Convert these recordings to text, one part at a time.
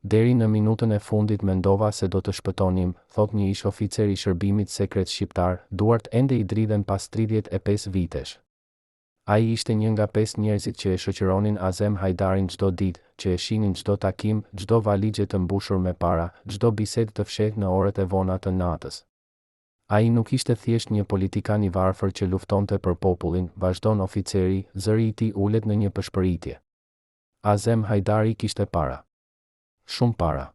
Deri në minutën e fundit mendova se do të shpëtonim, thotë një ish-oficer i shërbimit sekret shqiptar, duart ende i dridhen pas 35 vitesh. Ai ishte një nga pesë njerëzit që e shoqëronin Azem Hajdarin çdo ditë, që e shihnin çdo takim, çdo valixhe të mbushur me para, çdo bisedë të fshehtë në orët e vona të natës. Ai nuk ishte thjesht një politikan i varfër që luftonte për popullin, vazhdon oficeri, zëri i tij ulet në një pëshpëritje. Azem Hajdari kishte para. Shumë para.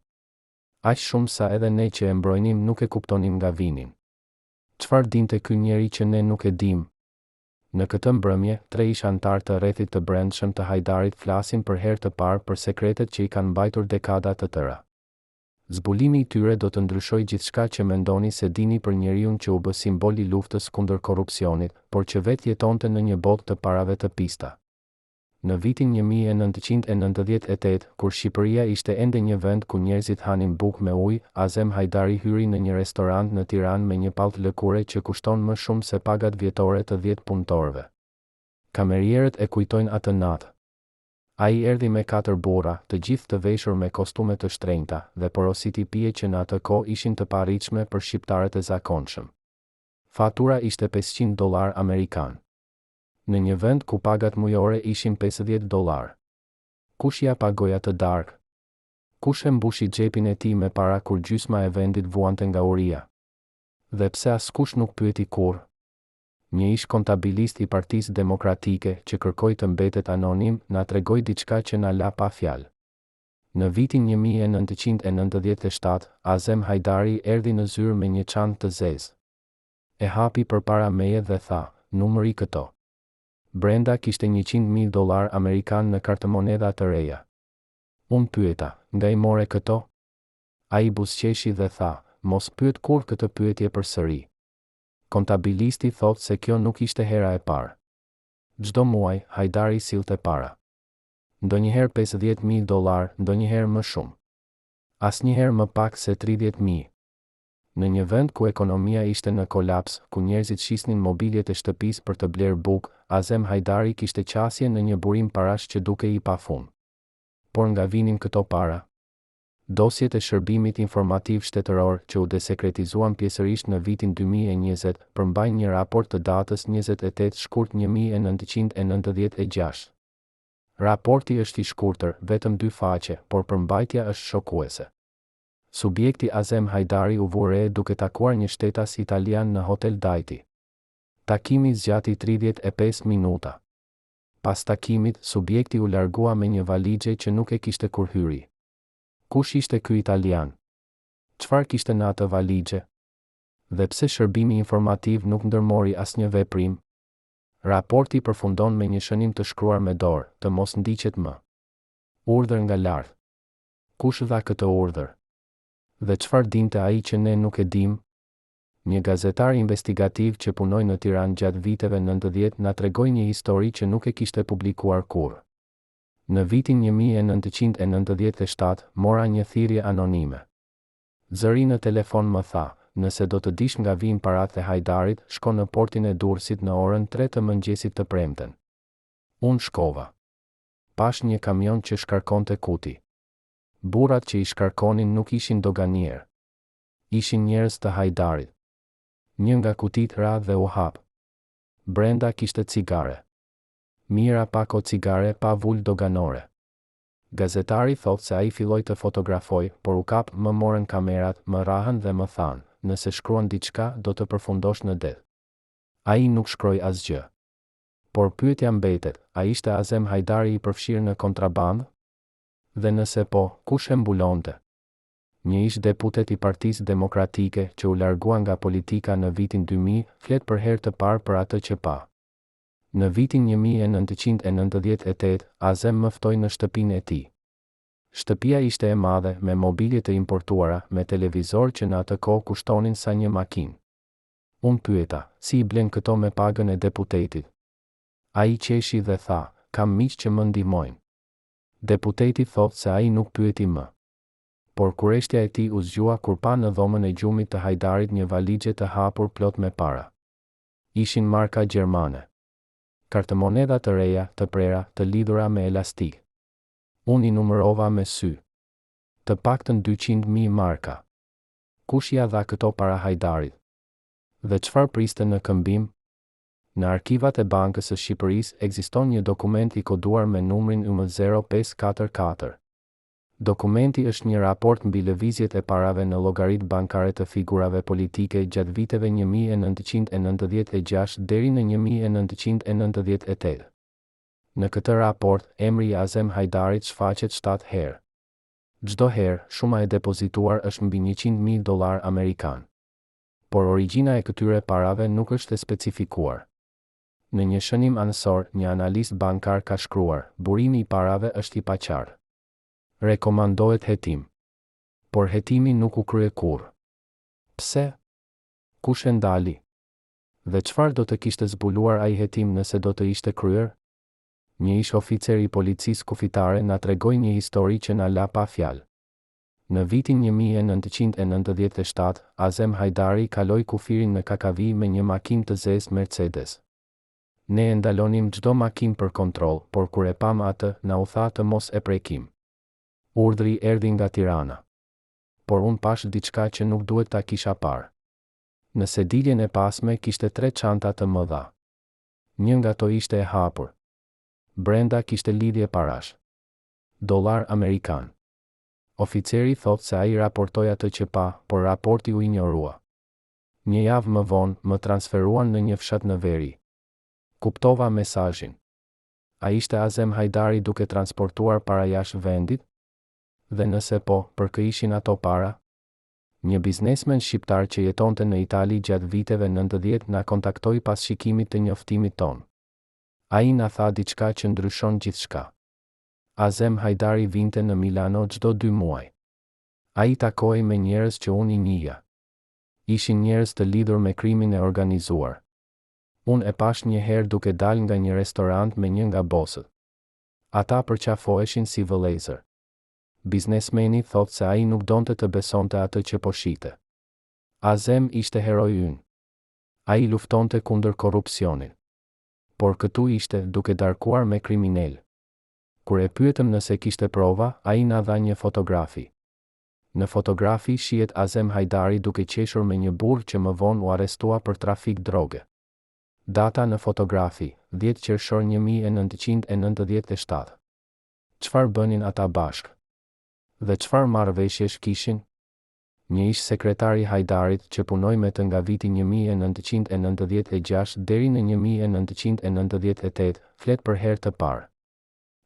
Aq shumë sa edhe ne që e mbrojnim nuk e kuptonim nga vinin. Çfarë dinte ky njeri që ne nuk e dimë? Në këtë mbrëmje, tre ish-anëtarë të rrethit të brendshëm të Hajdarit flasin për herë të parë për sekretet që i kanë mbajtur dekada të tëra. Zbulimi i tyre do të ndryshojë gjithçka që mendoni se dini për njeriun që u bë simbol i luftës kundër korrupsionit, por që vetë jetonte në një botë të parave të pista. Në vitin 1998, kur Shqipëria ishte ende një vend ku njerëzit hanin bukë me ujë, Azem Hajdari hyri në një restorant në Tiranë me një pallto lëkure që kushton më shumë se pagat vjetore të 10 punëtorëve. Kamerierët e kujtojnë atë natë. Ai erdhi me katër burra, të gjithë të veshur me kostume të shtrenjta, dhe porositi pije që në atë kohë ishin të paarritshme për shqiptarët e zakonshëm. Fatura ishte 500 dollarë amerikanë. Në një vend ku pagat mujore ishin 50 dollarë. Kush ia pagoi atë darkë? Kush e mbushi xhepin e tij me para kur gjysma e vendit vuante nga uria? Dhe pse askush nuk pyeti kurrë? Një ish-kontabilist i Partisë Demokratike, që kërkoi të mbetet anonim, na tregoi diçka që na la pa fjalë. Në vitin 1997, Azem Hajdari erdhi në zyrë me një çantë të zezë. E hapi përpara meje dhe tha, Numëri këto. Brenda kishte 100.000 dollarë amerikanë në kartëmonedha të reja. Unë pyeta, Nga i more këto? Ai buzëqeshi dhe tha, Mos pyet kurrë këtë pyetje përsëri. Kontabilisti thotë se kjo nuk ishte hera e parë. Çdo muaj, Hajdari sillte para. Ndonjëherë 50.000 dollarë, ndonjëherë më shumë. Asnjëherë më pak se 30.000. Në një vend ku ekonomia ishte në kolaps, ku njerëzit shisnin mobiljet e shtëpisë për të blerë bukë, Azem Hajdari kishte qasje në një burim parash që dukej i pafund. Por nga vinin këto para? Dosjet e Shërbimit Informativ Shtetëror, që u desekretizuan pjesërisht në vitin 2020, përmbajnë një raport të datës 28 shkurt 1996. Raporti është i shkurtër, vetëm dy faqe, por përmbajtja është shokuese. Subjekti Azem Hajdari u vu re duke takuar një shtetas italian në Hotel Dajti. Takimi zgjati 35 minuta. Pas takimit, subjekti u largua me një valixhe që nuk e kishte kur hyri. Kush ishte ky italian? Çfarë kishte në atë valixhe? Dhe pse shërbimi informativ nuk ndërmori asnjë veprim? Raporti përfundon me një shënim të shkruar me dorë, të mos ndiqet më. Urdhër nga lart. Kush dha këtë urdhër? Dhe çfarë dinte ai që ne nuk e dimë? Një gazetar investigativ që punoi në Tiranë gjatë viteve 90 na tregoi një histori që nuk e kishte publikuar kurrë. Në vitin 1997, mora një thirrje anonime. Zëri në telefon më tha, nëse do të dish nga vijnë paratë e Hajdarit, shko në portin e Durrësit në orën 3 të mëngjesit të premten. Unë shkova. Pashë një kamion që shkarkonte kuti. Burrat që i shkarkonin nuk ishin doganierë. Ishin njerëz të Hajdarit. Një nga kutitë ra dhe u hap. Brenda kishte cigare. Mijëra pako cigare pa vulë doganore. Gazetari thotë se ai filloi të fotografojë, por u kap, më morën kamerat, më rrahën dhe më thanë, nëse shkruan diçka, do të përfundosh në det. Ai nuk shkroi asgjë. Por pyetja mbetet, a ishte Azem Hajdari i përfshirë në kontrabandë? Dhe nëse po, kush e mbulonte? Një ish-deputet i Partisë Demokratike, që u largua nga politika në vitin 2000, flet për herë të parë për atë që pa. Në vitin 1998, Azem më ftoi në shtëpinë e tij. Shtëpia ishte e madhe, me mobilje të importuara, me televizor që në atë kohë kushtonin sa një makinë. Unë pyeta, si i blen këto me pagën e deputetit? Ai qeshi dhe tha, kam miq që më ndihmojnë. Deputeti thotë se ai nuk pyeti më. Por kureshtja e tij u zgjua kur pa në dhomën e gjumit të Hajdarit një valixhe të hapur plot me para. Ishin marka gjermane. Kartëmonedha të reja, të prera, të lidhura me elastik. Unë i numërova me sy. Të paktën 200.000 marka. Kush ia dha këto para Hajdarit? Dhe çfarë priste në këmbim? Në arkivat e Bankës së Shqipërisë ekziston një dokument i koduar me numrin YM 0544. Dokumenti është një raport mbi lëvizjet e parave në llogaritë bankare të figurave politike gjatë viteve 1996 deri në 1998. Në këtë raport, emri i Azem Hajdarit shfaqet shtatë herë. Çdo herë, shuma e depozituar është mbi 100.000 dollarë amerikanë. Por origjina e këtyre parave nuk është e specifikuar. Në një shënim anësor, një analist bankar ka shkruar, Burimi i parave është i paqartë. Rekomandohet hetim. Por hetimi nuk u krye kurrë. Pse? Kush e ndali? Dhe çfarë do të kishte zbuluar ai hetim nëse do të ishte kryer? Një ish-oficer i policisë kufitare na tregoi një histori që na la pa fjalë. Në vitin 1997, Azem Hajdari kaloi kufirin në Kakavijë me një makinë të zezë Mercedes. Ne e ndalonim çdo makinë për kontroll, por kur e pamë atë, na u tha të mos e prekim. Urdhri erdhi nga Tirana. Por unë pashë diçka që nuk duhet ta kisha parë. Në sediljen e pasme kishte tre çanta të mëdha. Një nga to ishte e hapur. Brenda kishte lidhje parash. Dollarë amerikanë. Oficeri thotë se ai raportoi atë që pa, por raporti u injorua. Një javë më vonë, më transferuan në një fshat në veri. Kuptova mesazhin. A ishte Azem Hajdari duke transportuar para jashtë vendit? Dhe nëse po, për kë ishin ato para? Një biznesmen shqiptar që jetonte në Itali gjatë viteve 90 na kontaktoi pas shikimit të njoftimit tonë. Ai na tha diçka që ndryshon gjithçka. Azem Hajdari vinte në Milano çdo dy muaj. Ai takohej me njerëz që unë i njihja. Ishin njerëz të lidhur me krimin e organizuar. Unë e pashë një herë duke dalë nga një restorant me një nga bosët. Ata përqafoheshin si vëllezër. Biznesmeni thotë se ai nuk donte të besonte atë që po shihte. Azem ishte heroi ynë. Ai luftonte kundër korrupsionit. Por këtu ishte, duke darkuar me kriminelë. Kur e pyetëm nëse kishte prova, ai na dha një fotografi. Në fotografi shihet Azem Hajdari duke qeshur me një burrë që më vonë u arrestua për trafik droge. Data në fotografi, 10 qershor 1997. Çfarë bënin ata bashkë? Dhe çfarë marrëveshjesh kishin? Një ish sekretar i Hajdarit që punoi me të nga viti 1996 deri në 1998, flet për herë të parë.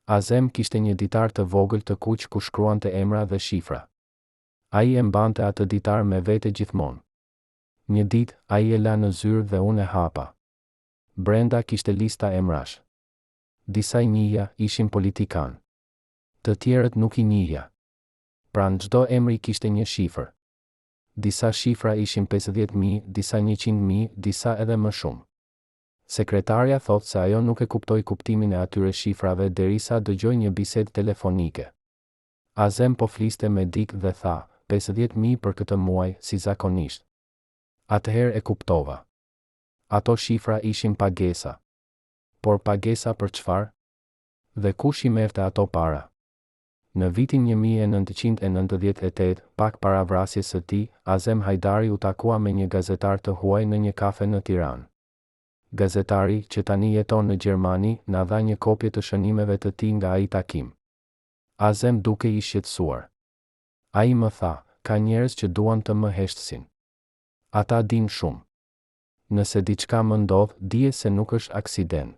Azem kishte një ditar të vogël të kuq ku shkruante emra dhe shifra. Ai e mbante atë ditar me vete gjithmonë. Një ditë, ai e la në zyrë dhe unë e hapa. Brenda kishte lista emrash. Disa i njihja, ishin politikanë. Të tjerët nuk i njihja. Pranë çdo emri kishte një shifër. Disa shifra ishin 50.000, disa 100.000, disa edhe më shumë. Sekretarja thotë se ajo nuk e kuptoi kuptimin e atyre shifrave derisa dëgjoi një bisedë telefonike. Azem po fliste me dikë dhe tha, 50.000 për këtë muaj, si zakonisht. Atëherë e kuptova. Ato shifra ishin pagesa. Por pagesa për çfarë? Dhe kush i merrte ato para? Në vitin 1998, pak para vrasjes së tij, Azem Hajdari u takua me një gazetar të huaj në një kafe në Tiranë. Gazetari, që tani jeton në Gjermani, na dha një kopje të shënimeve të tij nga ai takim. Azem dukej i shqetësuar. Ai më tha, ka njerëz që duan të më heshtsin. Ata dinë shumë. Nëse diçka më ndodh, dije se nuk është aksident.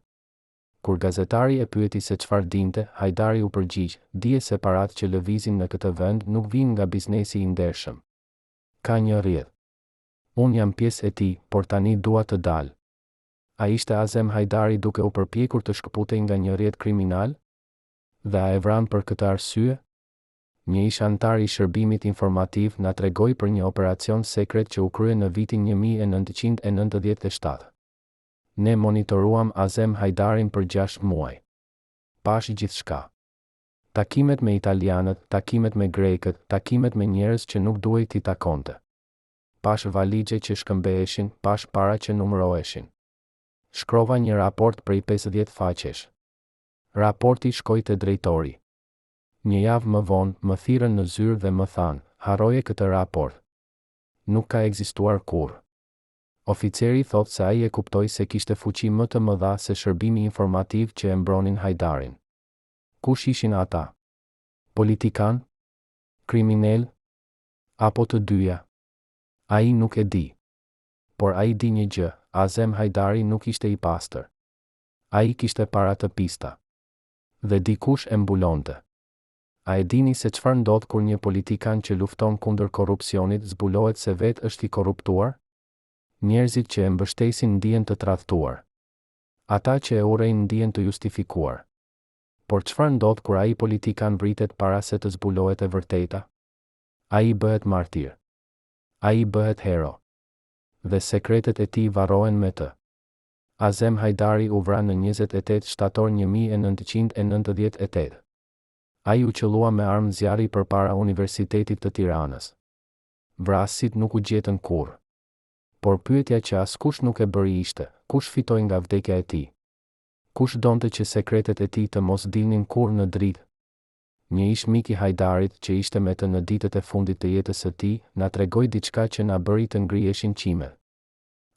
Kur gazetari e pyeti se çfarë dinte, Hajdari u përgjigj, dije se paratë që lëvizin në këtë vend nuk vijnë nga biznesi i ndershëm. Ka një rrjet. Unë jam pjesë e tij, por tani dua të dal. A ishte Azem Hajdari duke u përpjekur të shkëputej nga një rrjet kriminal? Dhe a e vranë për këtë arsye? Një ish anëtar i shërbimit informativ na tregoi për një operacion sekret që u krye në vitin 1997. Ne monitoruam Azem Hajdarin për 6 muaj. Pashë gjithçka. Takimet me italianët, takimet me grekët, takimet me njerëz që nuk duhej t'i takonte. Pashë valixhe që shkëmbeheshin, pashë para që numëroheshin. Shkrova një raport prej 50 faqesh. Raporti shkoi te drejtori. Një javë më vonë, më thirrën në zyrë dhe më thanë, harroje këtë raport. Nuk ka ekzistuar kurrë. Oficeri thotë se ai e kuptoi se kishte fuqi më të mëdha se shërbimi informativ që e mbronin Hajdarin. Kush ishin ata? Politikanë? Kriminelë? Apo të dyja? Ai nuk e di. Por ai di një gjë, Azem Hajdari nuk ishte i pastër. Ai kishte para të pista. Dhe dikush e mbulonte. A e dini se çfarë ndodh kur një politikan që lufton kundër korrupsionit zbulohet se vetë është i korruptuar? Njerëzit që e mbështesin ndihen të tradhtuar. Ata që e urrejnë ndihen të justifikuar. Por çfarë ndodh kur ai politikan vritet para se të zbulohet e vërteta? Ai bëhet martir. Ai bëhet hero. Dhe sekretet e tij varrohen me të. Azem Hajdari u vra në 28 shtator 1998. Ai u qëllua me armë zjarri përpara Universitetit të Tiranës. Vrasësit nuk u gjetën kurrë. Por pyetja që askush nuk e bëri ishte, kush fitoi nga vdekja e tij? Kush donte që sekretet e tij të mos dilnin kurrë në dritë? Një ish mik i Hajdarit, që ishte me të në ditët e fundit të jetës së tij, na tregoi diçka që na bëri të ngriheshin qimet.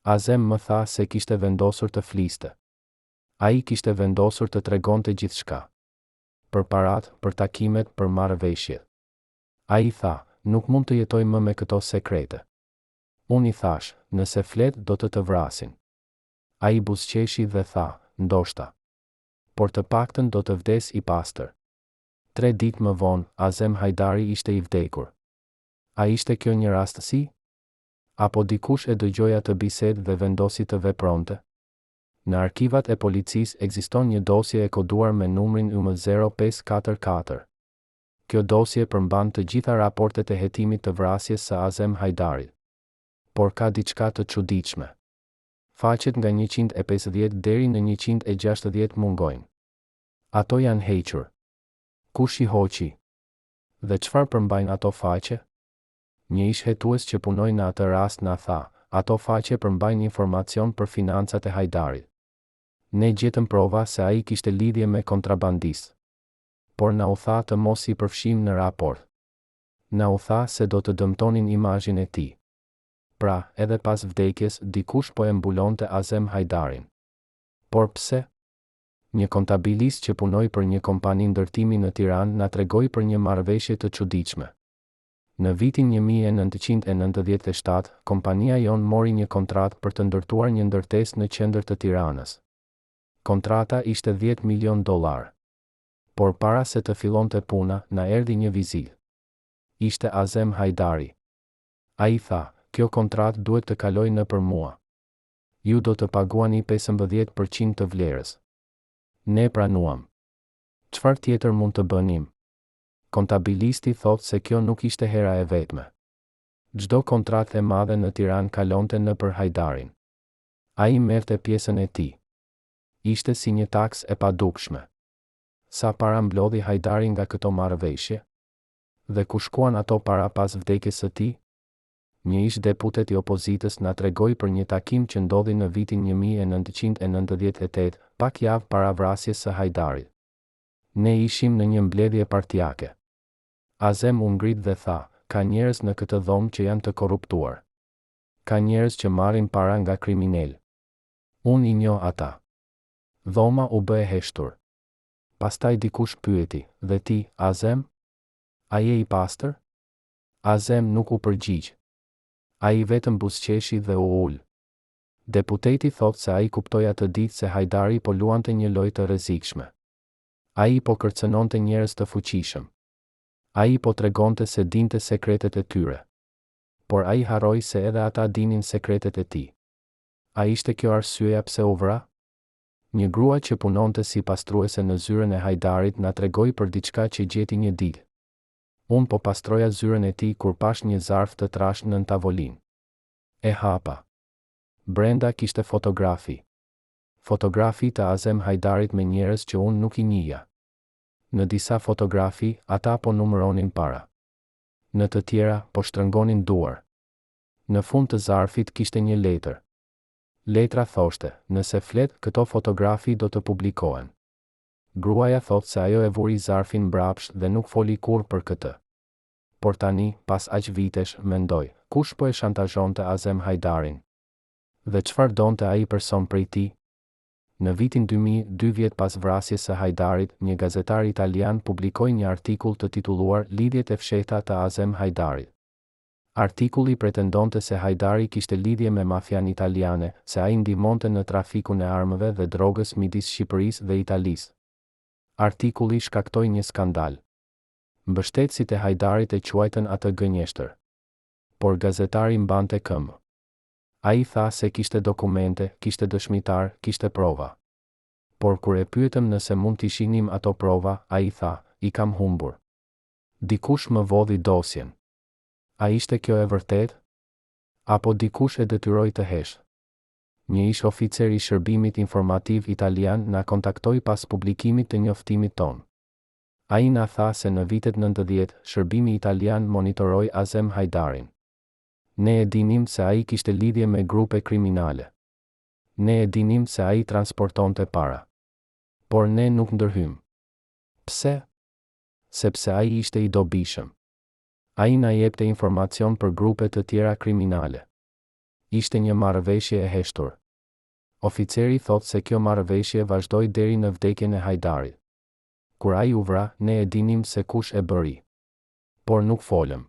Azem më tha se kishte vendosur të fliste. Ai kishte vendosur të tregonte gjithçka. Për paratë, për takimet, për marrëveshjet. Ai tha, nuk mund të jetoj më me këto sekrete. Unë i thashë, nëse flet do të të vrasin. Ai buzëqeshi dhe tha, ndoshta. Por të paktën do të vdes i pastër. Tre ditë më vonë, Azem Hajdari ishte i vdekur. A ishte kjo një rastësi? Apo dikush e dëgjoi atë bisedë dhe vendosi të vepronte? Në arkivat e policisë ekziston një dosje e koduar me numrin UM 0544. Kjo dosje përmban të gjitha raportet e hetimit të vrasjes së Azem Hajdarit. Por ka diçka të çuditshme. Faqet nga 150 deri në 160 mungojnë. Ato janë hequr. Kush i hoqi? Dhe çfarë përmbajnë ato faqe? Një ish-hetues që punoi në atë rast na tha, ato faqe përmbajnë informacion për financat e Hajdarit. Ne gjetëm prova se ai kishte lidhje me kontrabandistë. Por na u tha të mos i përfshijmë në raport. Na u tha se do të dëmtonin imazhin e tij. Pra, edhe pas vdekjes, dikush po e mbulonte Azem Hajdarin. Por pse? Një kontabilist që punoi për një kompani ndërtimi në Tiranë na tregoi për një marrëveshje të çuditshme. Në vitin 1997, kompania jonë mori një kontratë për të ndërtuar një ndërtesë në qendër të Tiranës. Kontrata ishte 10 milionë dollarë. Por para se të fillonte puna, na erdhi një vizitë. Ishte Azem Hajdari. Ai tha, kjo kontratë duhet të kalojë nëpër mua. Ju do të paguani 15% të vlerës. Ne pranuam. Çfarë tjetër mund të bënim? Kontabilisti thotë se kjo nuk ishte hera e vetme. Çdo kontratë e madhe në Tiranë kalonte nëpër Hajdarin. Ai merrte pjesën e tij. Ishte si një taksë e padukshme. Sa para mblodhi Hajdari nga këto marrëveshje? Dhe ku shkuan ato para pas vdekjes së tij? Një ish-deputet i opozitës na tregoi për një takim që ndodhi në vitin 1998, pak javë para vrasjes së Hajdarit. Ne ishim në një mbledhje partiake. Azem u ngrit dhe tha, ka njerëz në këtë dhomë që janë të korruptuar. Ka njerëz që marrin para nga kriminelë. Unë i njoh ata. Dhoma u bë e heshtur. Pastaj dikush pyeti, dhe ti, Azem? A je i pastër? Azem nuk u përgjigj. Ai vetëm buzëqeshi dhe u ul. Deputeti thotë se ai kuptoi atë ditë se Hajdari po luante një lojë të rrezikshme. Ai po kërcënonte njerëz të fuqishëm. Ai po tregonte se dinte sekretet e tyre. Por ai harroi se edhe ata dinin sekretet e tij. A ishte kjo arsyeja pse u vra? Një grua që punonte si pastruese në zyrën e Hajdarit na tregoi për diçka që gjeti një ditë. Unë po pastroja zyrën e tij kur pashë një zarf të trashë nën tavolinë. E hapa. Brenda kishte fotografi. Fotografi të Azem Hajdarit me njerëz që unë nuk i njihja. Në disa fotografi, ata po numëronin para. Në të tjera, po shtrëngonin duar. Në fund të zarfit kishte një letër. Letra thoshte, nëse flet, këto fotografi do të publikohen. Gruaja thotë se ajo e vuri zarfin mbrapsht dhe nuk foli kurrë për këtë. Por tani, pas aq vitesh, mendoj, kush po e shantazhonte Azem Hajdarin? Dhe çfarë donte ai person prej tij? Në vitin 2000, dy vjet pas vrasjes së Hajdarit, një gazetar italian publikoi një artikull të titulluar Lidhjet e fshehta të Azem Hajdarit. Artikulli pretendonte se Hajdari kishte lidhje me mafian italiane, se ai ndihmonte në trafikun e armëve dhe drogës midis Shqipërisë dhe Italisë. Artikulli shkaktoi një skandal. Mbështetësit e Hajdarit e quajtën atë gënjeshtër. Por gazetari mbante këmbë. Ai tha se kishte dokumente, kishte dëshmitarë, kishte prova. Por kur e pyetëm nëse mund t'i shihnim ato prova, ai tha, I kam humbur. Dikush më vodhi dosjen. A ishte kjo e vërtetë? Apo dikush e detyroi të heshtë? Një ish-oficer i shërbimit informativ italian na kontaktoi pas publikimit të njoftimit tonë. Ai na tha se në vitet 90, shërbimi italian monitoroi Azem Hajdarin. Ne e dinim se ai kishte lidhje me grupe kriminale. Ne e dinim se ai transportonte para. Por ne nuk ndërhymë. Pse? Sepse ai ishte i dobishëm. Ai na jepte informacion për grupe të tjera kriminale. Ishte një marrëveshje e heshtur. Oficeri thotë se kjo marrëveshje vazhdoi deri në vdekjen e Hajdarit. Kur ai u vra, ne e dinim se kush e bëri. Por nuk folëm.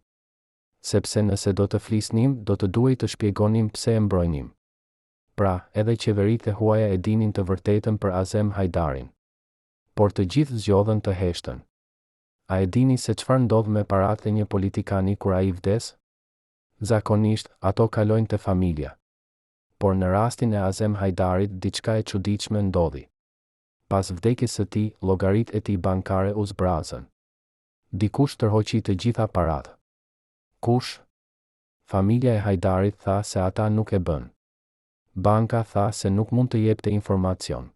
Sepse nëse do të flisnim, do të duhej të shpjegonim pse e mbrojnim. Pra, edhe qeveritë e huaja e dinin të vërtetën për Azem Hajdarin. Por të gjithë zgjodhën të heshtën. A e dini se çfarë ndodh me paratë e një politikani kur ai vdes? Zakonisht, ato kalojnë te familja. Por në rastin e Azem Hajdarit diçka e çuditshme ndodhi. Pas vdekjes së tij, llogaritë e tij bankare u zbrazën. Dikush tërhoqi të gjitha paratë. Kush? Familja e Hajdarit tha se ata nuk e bënë. Banka tha se nuk mund të jepte informacion.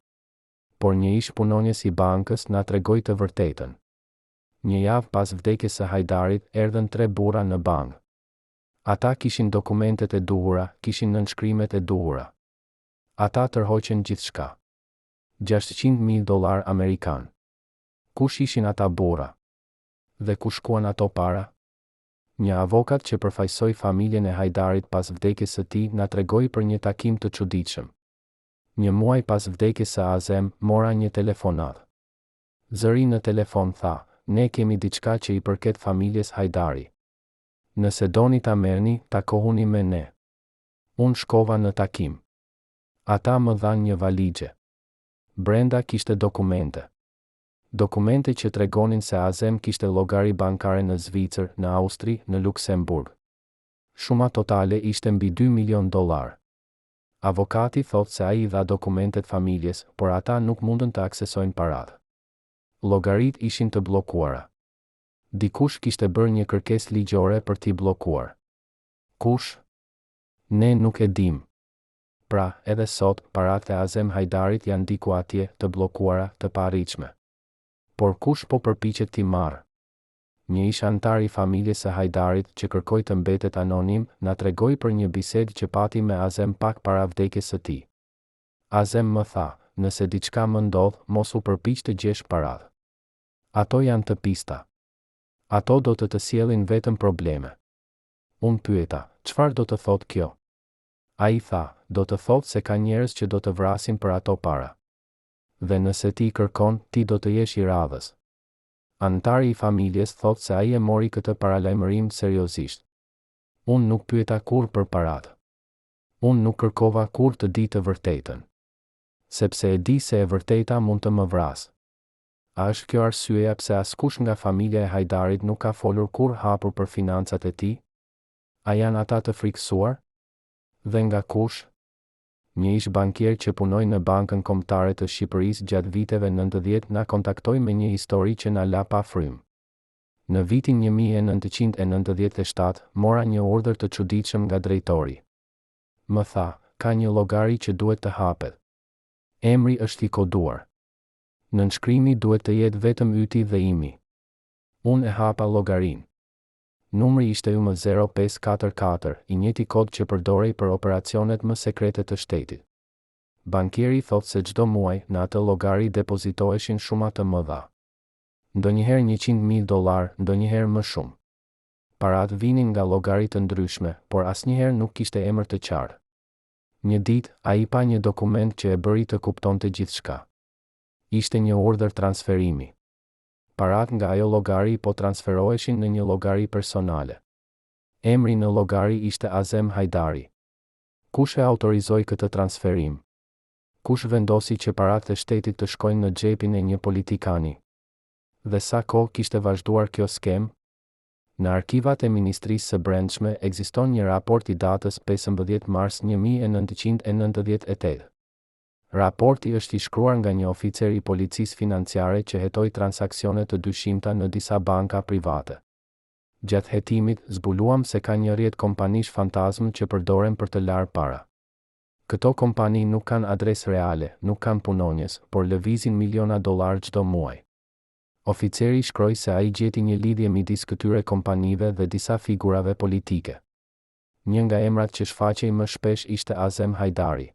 Por një ish-punonjës i bankës na tregoi të vërtetën. Një javë pas vdekjes së Hajdarit, erdhën tre burra në bankë. Ata kishin dokumentet e duhura, kishin nënshkrimet e duhura. Ata tërhoqën gjithçka. 600.000 dollarë amerikanë. Kush ishin ata burra? Dhe ku shkuan ato para? Një avokat që përfaqësoi familjen e Hajdarit pas vdekjes së tij na tregoi për një takim të çuditshëm. Një muaj pas vdekjes së Azem, mora një telefonatë. Zëri në telefon tha, Ne kemi diçka që i përket familjes Hajdari. Nëse doni ta merrni, takohuni me ne. Unë shkova në takim. Ata më dhanë një valixhe. Brenda kishte dokumente. Dokumente që tregonin se Azem kishte llogari bankare në Zvicër, në Austri, në Luksemburg. Shuma totale ishte mbi 2 milionë dollarë. Avokati thotë se ai i dha dokumentet familjes, por ata nuk mundën të aksesojnë paratë. Llogaritë ishin të bllokuara. Dikush kishte bërë një kërkesë ligjore për t'i bllokuar. Kush? Ne nuk e dimë. Pra, edhe sot, paratë e Azem Hajdarit janë diku atje, të bllokuara, të paarritshme. Por kush po përpiqet t'i marrë? Një ish-anëtar i familjes së Hajdarit, që kërkoi të mbetet anonim, na tregoi për një bisedë që pati me Azem pak para vdekjes së tij. Azem më tha, nëse diçka më ndodh, mos u përpiq të gjesh paratë. Ato janë të pista. Ato do të të sjellin vetëm probleme. Unë pyeta, çfarë do të thotë kjo? Ai tha, do të thotë se ka njerëz që do të vrasin për ato para. Dhe nëse ti i kërkon, ti do të jesh i radhës. Anëtari i familjes thotë se ai e mori këtë paralajmërim seriozisht. Unë nuk pyeta kurrë për paratë. Unë nuk kërkova kurrë të di të vërtetën. Sepse e di se e vërteta mund të më vrasë. A është kjo arsyeja pse askush nga familja e Hajdarit nuk ka folur kurrë hapur për financat e tij? A janë ata të frikësuar? Dhe nga kush? Një ish-bankier që punoi në Bankën Kombëtare të Shqipërisë gjatë viteve 90 na kontaktoi me një histori që na la pa frymë. Në vitin 1997, mora një urdhër të çuditshëm nga drejtori. Më tha, ka një llogari që duhet të hapet. Emri është i koduar. Nënshkrimi duhet të jetë vetëm yti dhe imi. Unë e hapa llogarinë. Numri ishte YM 0544, i njëjti kod që përdorej për operacionet më sekrete të shtetit. Bankieri thotë se çdo muaj, në atë llogari depozitoheshin shuma të mëdha. Ndonjëherë 100.000 dollarë, ndonjëherë më shumë. Paratë vinin nga llogari të ndryshme, por asnjëherë nuk kishte emër të qartë. Një ditë, ai pa një dokument që e bëri të kuptonte gjithçka. Ishte një urdhër transferimi. Paratë nga ajo llogari po transferoheshin në një llogari personale. Emri në llogari ishte Azem Hajdari. Kush e autorizoi këtë transferim? Kush vendosi që paratë e shtetit të shkojnë në xhepin e një politikani? Dhe sa kohë kishte vazhduar kjo skemë? Në arkivat e Ministrisë së Brendshme ekziston një raport i datës 15 mars 1998. Raporti është i shkruar nga një oficer i policisë financiare që hetoi transaksione të dyshimta në disa banka private. Gjatë hetimit, zbuluam se ka një rrjet kompanish fantazmë që përdoren për të larë para. Këto kompani nuk kanë adresë reale, nuk kanë punonjës, por lëvizin miliona dollarë çdo muaj. Oficeri shkroi se ai gjeti një lidhje midis këtyre kompanive dhe disa figurave politike. Një nga emrat që shfaqej më shpesh ishte Azem Hajdari.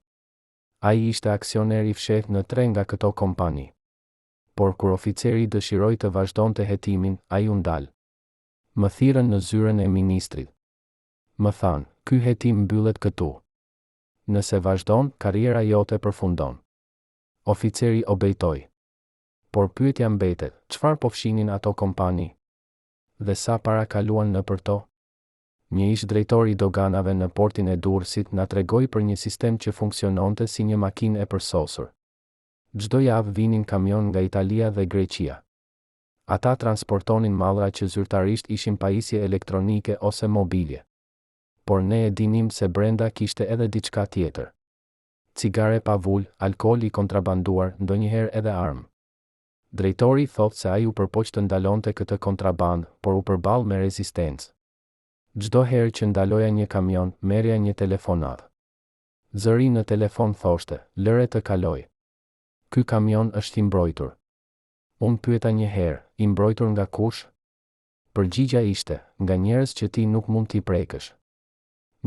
Ai ishte aksioner i fshehtë në tre nga këto kompani. Por kur oficeri dëshiroi të vazhdonte hetimin, ai u ndal. Më thirrën në zyrën e ministrit. Më thanë, ky hetim mbyllet këtu. Nëse vazhdon, karriera jote përfundon. Oficeri obejtoi. Por pyetja mbetet, çfarë po fshihnin ato kompani? Dhe sa para kaluan nëpër to? Një ish-drejtor i doganave në portin e Durrësit na tregoi për një sistem që funksiononte si një makinë e përsosur. Çdo javë vinin kamionë nga Italia dhe Greqia. Ata transportonin mallra që zyrtarisht ishin pajisje elektronike ose mobilje. Por ne e dinim se brenda kishte edhe diçka tjetër. Cigare pa vulë, alkool i kontrabanduar, ndonjëherë edhe armë. Drejtori thotë se ai u përpoq të ndalonte këtë kontrabandë, por u përball me rezistencë. Çdo herë që ndaloja një kamion, merrja një telefonatë. Zëri në telefon thoshte, lëre të kalojë. Ky kamion është i mbrojtur. Unë pyeta një herë, i mbrojtur nga kush? Përgjigja ishte, nga njerëz që ti nuk mund t'i prekësh.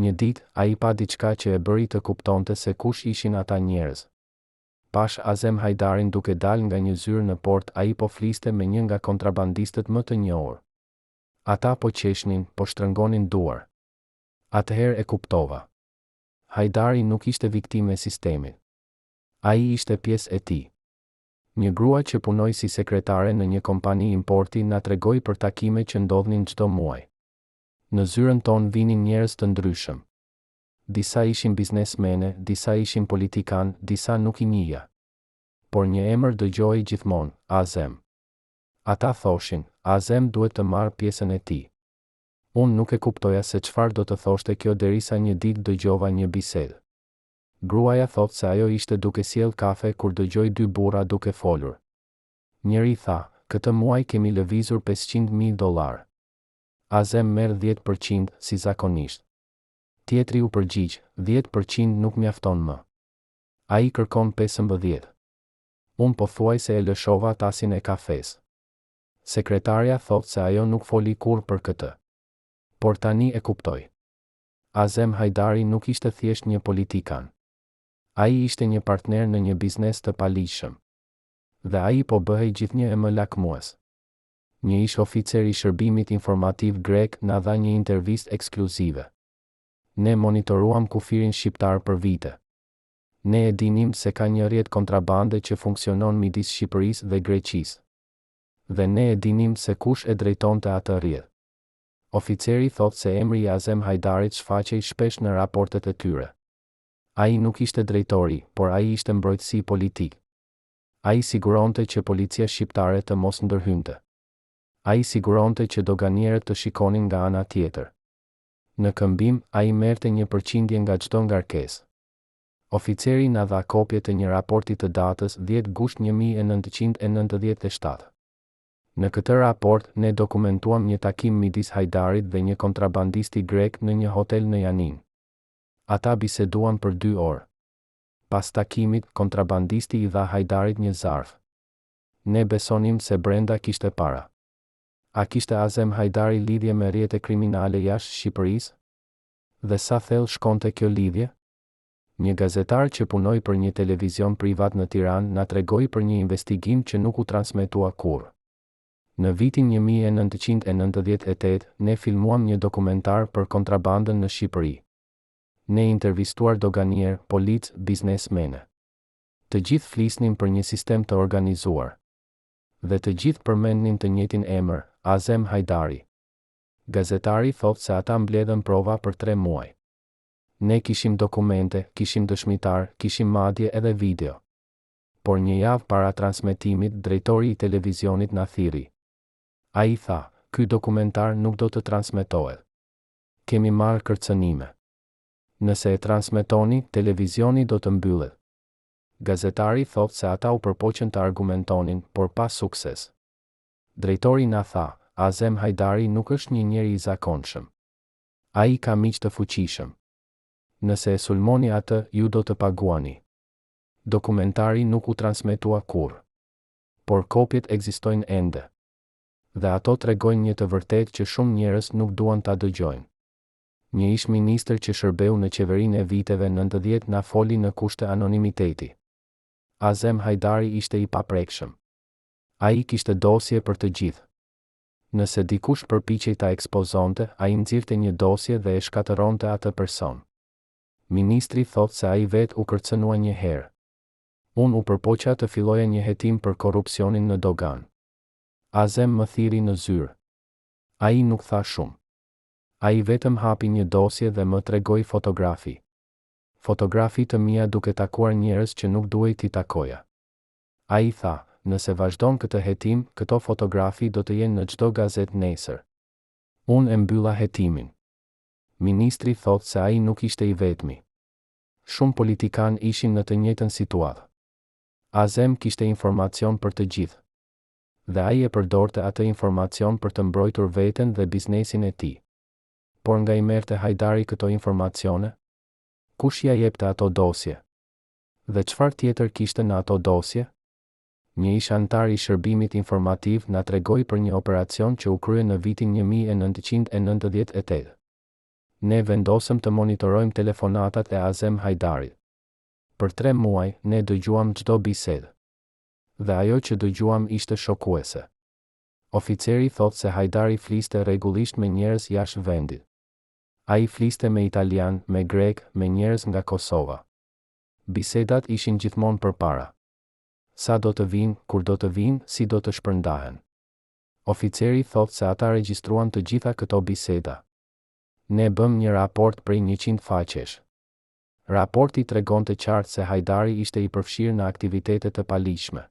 Një ditë, ai pa diçka që e bëri të kuptonte se kush ishin ata njerëz. Pashë Azem Hajdarin duke dalë nga një zyrë në port ai po fliste me një nga kontrabandistët më të njohur. Ata po qeshnin, po shtrëngonin duar. Atëherë e kuptova. Hajdari nuk ishte viktimë e sistemit. Ai ishte pjesë e tij. Një grua që punoi si sekretare në një kompani importi na tregoi për takime që ndodhnin çdo muaj. Në zyrën tonë vinin njerëz të ndryshëm. Disa ishin biznesmenë, disa ishin politikanë, disa nuk i njihja. Por një emër dëgjohej gjithmonë, Azem. Ata thoshin, Azem duhet të marrë pjesën e tij. Unë nuk e kuptoja se çfarë do të thoshte kjo derisa një ditë dëgjova një bisedë. Gruaja thotë se ajo ishte duke sjellë kafe kur dëgjoi dy burra duke folur. Njëri tha, këtë muaj kemi lëvizur 500.000 dollarë. Azem merr 10%, si zakonisht. Tjetri u përgjigj, 10% nuk mjafton më. Ai kërkon 15. Unë pothuajse e lëshova tasin e kafesë. Sekretarja thotë se ajo nuk foli kurrë për këtë. Por tani e kuptoj. Azem Hajdari nuk ishte thjesht një politikan. Ai ishte një partner në një biznes të paligjshëm. Dhe ai po bëhej gjithnjë e më lakmues. Një ish-oficer i shërbimit informativ grek na dha një intervistë ekskluzive. Ne monitoruam kufirin shqiptar për vite. Ne e dinim se ka një rrjet kontrabande që funksionon midis Shqipërisë dhe Greqisë. Dhe ne e dinim se kush e drejtonte atë rrjet. Oficeri thotë se emri i Azem Hajdarit shfaqej shpesh në raportet e tyre. Ai nuk ishte drejtori, por ai ishte mbrojtësi politik. Ai siguronte që policia shqiptare të mos ndërhynte. Ai siguronte që doganierët të shikonin nga ana tjetër. Në këmbim, ai merrte një përqindje nga çdo ngarkesë. Oficeri na dha kopje të një raporti të datës 10 gusht 1997. Në këtë raport, ne dokumentuam një takim midis Hajdarit dhe një kontrabandisti grek në një hotel në Janinë. Ata biseduan për dy orë. Pas takimit, kontrabandisti i dha Hajdarit një zarf. Ne besonim se brenda kishte para. A kishte Azem Hajdari lidhje me rrjete kriminale jashtë Shqipërisë? Dhe sa thellë shkonte kjo lidhje? Një gazetar që punoi për një televizion privat në Tiranë na tregoi për një investigim që nuk u transmetua kurrë. Në vitin 1998, ne filmuam një dokumentar për kontrabandën në Shqipëri. Ne intervistuar doganierë, policë, biznesmenë. Të gjithë flisnin për një sistem të organizuar. Dhe të gjithë përmendnin të njëjtin emër, Azem Hajdari. Gazetari thotë se ata mbledhën prova për tre muaj. Ne kishim dokumente, kishim dëshmitarë, kishim madje edhe video. Por një javë para transmetimit, drejtori i televizionit na thirri. Ai tha, ky dokumentar nuk do të transmetohet. Kemi marrë kërcënime. Nëse e transmetoni, televizioni do të mbyllet. Gazetari thotë se ata u përpoqën të argumentonin, por pa sukses. Drejtori na tha, Azem Hajdari nuk është një njeri i zakonshëm. Ai ka miq të fuqishëm. Nëse e sulmoni atë, ju do të paguani. Dokumentari nuk u transmetua kurrë. Por kopjet ekzistojnë ende. Dhe ato tregojnë një të vërtetë që shumë njerëz nuk duan ta dëgjojnë. Një ish-ministër që shërbeu në qeverinë e viteve 90 na foli në kushte anonimiteti. Azem Hajdari ishte i paprekshëm. Ai kishte dosje për të gjithë. Nëse dikush përpiqej ta ekspozonte, ai nxirrte një dosje dhe e shkatërronte atë person. Ministri thotë se ai vetë u kërcënua një herë. Unë u përpoqa të filloja një hetim për korrupsionin në doganë. Azem më thirri në zyrë. Ai nuk tha shumë. Ai vetëm hapi një dosje dhe më tregoi fotografi. Fotografi të mia duke takuar njerëz që nuk duhej t'i takoja. Ai tha, nëse vazhdon këtë hetim, këto fotografi do të jenë në çdo gazetë nesër. Unë e mbylla hetimin. Ministri thotë se ai nuk ishte i vetmi. Shumë politikanë ishin në të njëjtën situatë. Azem kishte informacion për të gjithë. Dhe ai e përdorte atë informacion për të mbrojtur veten dhe biznesin e tij. Por nga i merrte Hajdari këto informacione? Kush ia jepte ato dosje? Dhe çfarë tjetër kishte në ato dosje? Një ish-anëtar i Shërbimit Informativ na tregoi për një operacion që u krye në vitin 1998. Ne vendosëm të monitorojmë telefonatat e Azem Hajdarit. Për tre muaj, ne dëgjuam çdo bisedë. Dhe ajo që dëgjuam ishte shokuese. Oficeri thotë se Hajdari fliste rregullisht me njerëz jashtë vendit. Ai fliste me italianë, me grekë, me njerëz nga Kosova. Bisedat ishin gjithmonë për para. Sa do të vijnë, kur do të vijnë, si do të shpërndahen. Oficeri thotë se ata regjistruan të gjitha këto biseda. Ne bëmë një raport prej 100 faqesh. Raporti tregonte qartë se Hajdari ishte i përfshirë në aktivitete të paligjshme.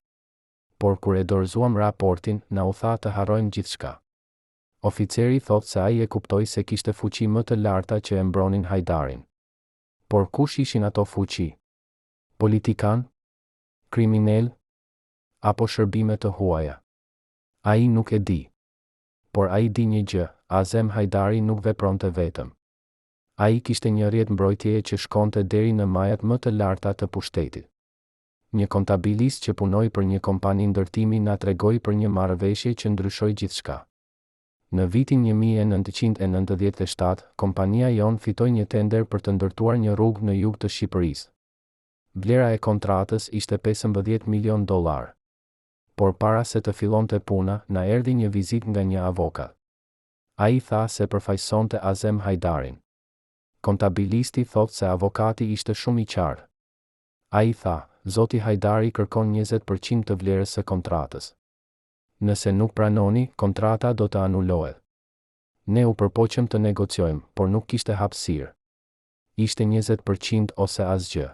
Por kur e dorëzuam raportin, na u tha të harrojmë gjithçka. Oficeri thotë se ai e kuptoi se kishte fuqi më të larta që e mbronin Hajdarin. Por kush ishin ato fuqi? Politikanë? Kriminelë? Apo shërbime të huaja? Ai nuk e di. Por ai di një gjë, Azem Hajdari nuk vepronte vetëm. Ai kishte një rrjet mbrojtjeje që shkonte deri në majat më të larta të pushtetit. Një kontabilist që punoi për një kompani ndërtimi na tregoi për një marrëveshje që ndryshoi gjithçka. Në vitin 1997, kompania jonë fitoi një tender për të ndërtuar një rrugë në jug të Shqipërisë. Vlera e kontratës ishte 15 milionë dollarë. Por para se të fillonte puna, na erdhi një vizitë nga një avokat. Ai tha se përfaqësonte Azem Hajdarin. Kontabilisti thotë se avokati ishte shumë i qartë. Ai tha, Zoti Hajdari kërkon 20% të vlerës së kontratës. Nëse nuk pranoni, kontrata do të anulohet. Ne u përpoqëm të negociojmë, por nuk kishte hapësirë. Ishte 20% ose asgjë.